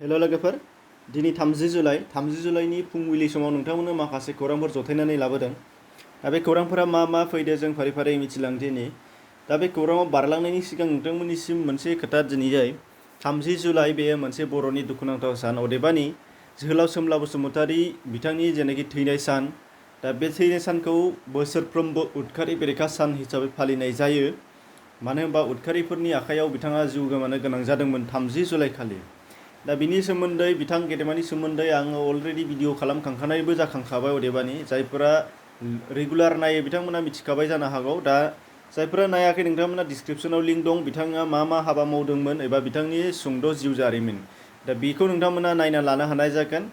हेल' लोगोफोर, दिनै 30 जुलाइनि फुंबिलि समाव नोंथांमोननो माखासे खौरांफोर जथायनानै लाबोदों। दा बे खौरांफोरा मा फैदों जों फारि फारि मिथिलांदिनि। दा बे खौराङाव बारलांनायनि सिगां नोंथांमोननिसिम मोनसे खोथा दिनैहाय 30 जुलाइ बेयो मोनसे बर'नि दुखुनांथाव सान। अदेबानि जोहोलाव सोमला बसुमतारी बिथांनि जेनाखि थैनाय सान, दा बे थैनाय सानखौ बोसोरफ्रोमबो उदखारि बेरेखा सान हिसाबै फालिनाय जायो। मानो होनबा उदखारिफोरनि आखायाव बिथाङा जिउ गोमानो गोनां जादोंमोन 30 जुलाइ खालि। दा बिनि सोमोन्दै बिथां गेदेमानि सोमोन्दै आङो अलरेडि भिडिअ खालामखांखानायबो जाखांखाबाय। अदेबानि जायफोरा रेगुलार नायो बिथांमोना मिथिखाबाय जानो हागौ। दा जायफोरा नायाखै नोंथांमोना डिसक्रिपसनाव लिंक दं, बिथाङा मा हाबा मावदोंमोन एबा बिथांनि सुंद' जिउ जारिमिन, दा बेखौ नोंथांमोना नायना लानो हानाय जागोन।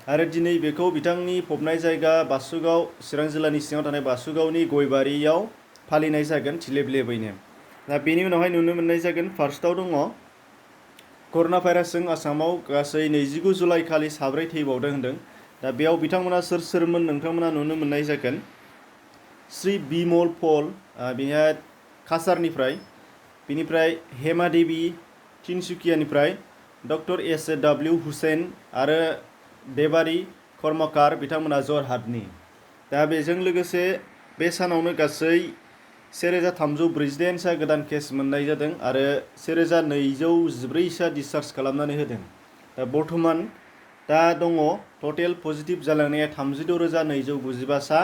आरो दिनै बेखौ बिथांनि फबनाय जायगा बासुगाव, चिरां जिल्लानि सिङाव थानाय बासुगावनि गयबारियाव फालिनाय जागोन थिलेबलेबैनो। दा बेनि उनावहाय नुनो मोननाय जागोन फार्स्टआव दङ कर'ना भाइरासजों आसामाव गासै 29 जुलाइ खालि 4 थैबावदों होनदों। दा बेयाव बिथांमोना सोरमोन नोंथांमोना नुनो मोननाय जागोन। श्री बिमल पल, बिनिया काछारनिफ्राय, बिनिफ्राय हेमा देवी तिनसुकियानिफ्राय, डक्टर एस.ए.डब्लिउ हुसैन आरो देबारी कर्मकार बिथांमोना जरहाटनि। दा बेजों लोगोसे बे सानावनो गासै 1348 गोदान केस मोननाय जादों आरो 1214 डिसचार्ज खालामनानै होदों। दा बर्थमान दा दङ टटेल पजिटिभ जालांनाया 36,295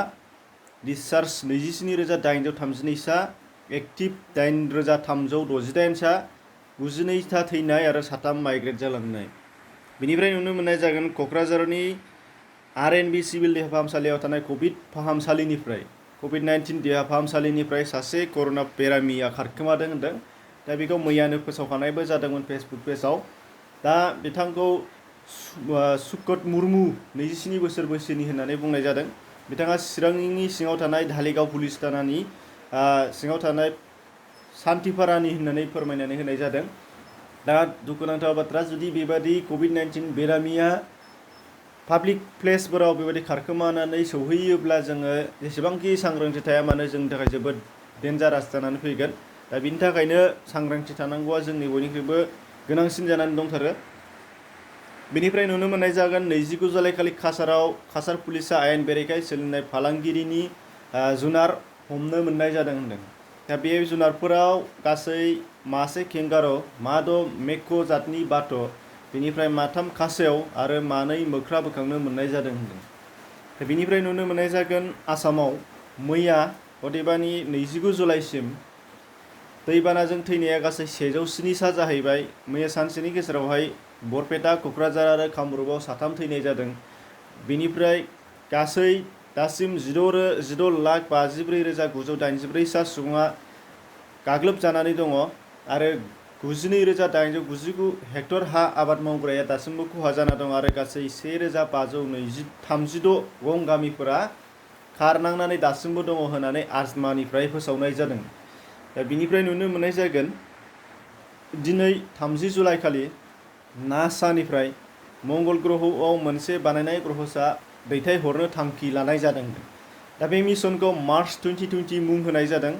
डिसचार्ज 27,832 एक्टिभ 8,368 92 थैनाय आरो 3 माइग्रेट जालांनाय। बेनिफ्राय नुनो मोननाय जागोन क'क्राझारनि आर.एन.बि सिभिल देहा फाहामसालियाव थानाय कभिड-19 देहा फाहामसालिनिफ्राय सासे कर'ना बेरामिया खारखोमादों होनदों। दा बेखौ मैयानो फोसावखानायबो जादोंमोन फेसबुक पेजाव। दा बिथांखौ सुकट मुर्मु 27 बोसोर बैसोनि होननानै बुंनाय जादों। बिथाङा चिरांनि सिङाव थानाय धालिगाव पुलिस थानानि सिङाव थानाय सान्थिपारानि होननानै फोरमायनानै होनाय जादों। दा दुखुनांथाव बाथ्रा, जुदि बेबादि कभिड-19 बेरामिया पाब्लिक प्लेसफोराव बेबायदि खारखोमानानै सौहैयोब्ला जोङो जेसेबांखि सांग्रांथि थाया मानो जोंनि थाखाय जोबोद डेन्जारास जानानै फैगोन। दा बिनि थाखायनो सांग्रांथि थानांगौआ जोंनि बयनिख्रुइबो गोनांसिन जानानै दंथारो। बेनिफ्राय नुनो मोननाय जागोन 29 जुलाइ खालि काछार पुलिसा आयेन बेरेखायै सोलिनाय फालांगिरिनि जुनार हमनो मोननाय जादों होनदों। दा बे जुनारफोराव गासै मासे केंगार', माद' मेक्क' जातनि बाथ', बेनिफ्राय 3 खासेव आरो 2 मोख्रा बोखांनो मोननाय जादों होनदों। दा बेनिफ्राय नुनो मोननाय जागोन आसामाव मैया अदेबानि 29 जुलाइसिम दैबानाजों थैनाया गासै 107 जाहैबाय। मैया सानसेनि गेजेरावहाय बरपेटा, क'क्राझार आरो कामरुपआव 3 थैनाय जादों। बेनिफ्राय गासै दासिम 16,54,984 सुबुङा गाग्लोबजानानै दङ आरो 92,899 हेक्टर हा आबाद मावग्राया दासिमबो खहा जाना दं आरो गासै 1,532 गं गामिफोरा खारनांनानै दासिमबो दङ होननानै आजमानिफ्राय फोसावनाय जादों। दा बिनिफ्राय नुनो मोननाय जागोन दिनै 30 जुलाइ खालि नासानिफ्राय मंगल ग्रहआव मोनसे बानायनाय ग्रहसा दैथायहरनो थांखि लानाय जादों। दा बे मिशनखौ मार्च 2020 मुं होनाय जादों।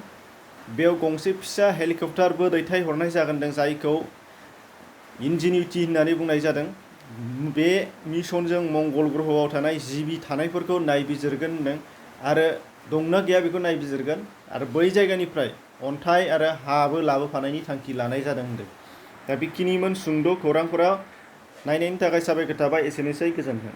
बेयाव गंसे फिसा हेलिकप्टारबो दैथायहरनाय जागोन जायखौ इनजिनिउटि होननानै बुंनाय जादों। बे मिशनजों मंगल ग्रहआव थानाय जिबि थानायफोरखौ नायबिजिरगोन होनदों आरो दंना गैया बेखौ नायबिजिरगोन आरो बै जायगानिफ्राय अन्थाइ आरो हाबो लाबोफानायनि थांखि लानाय जादों होनदों। दा बेखिनिमोन सुंद' खौरांफोरा। नायनायनि थाखाय साबायखर थाबाय। एसेनोसै, गोजोन्थों।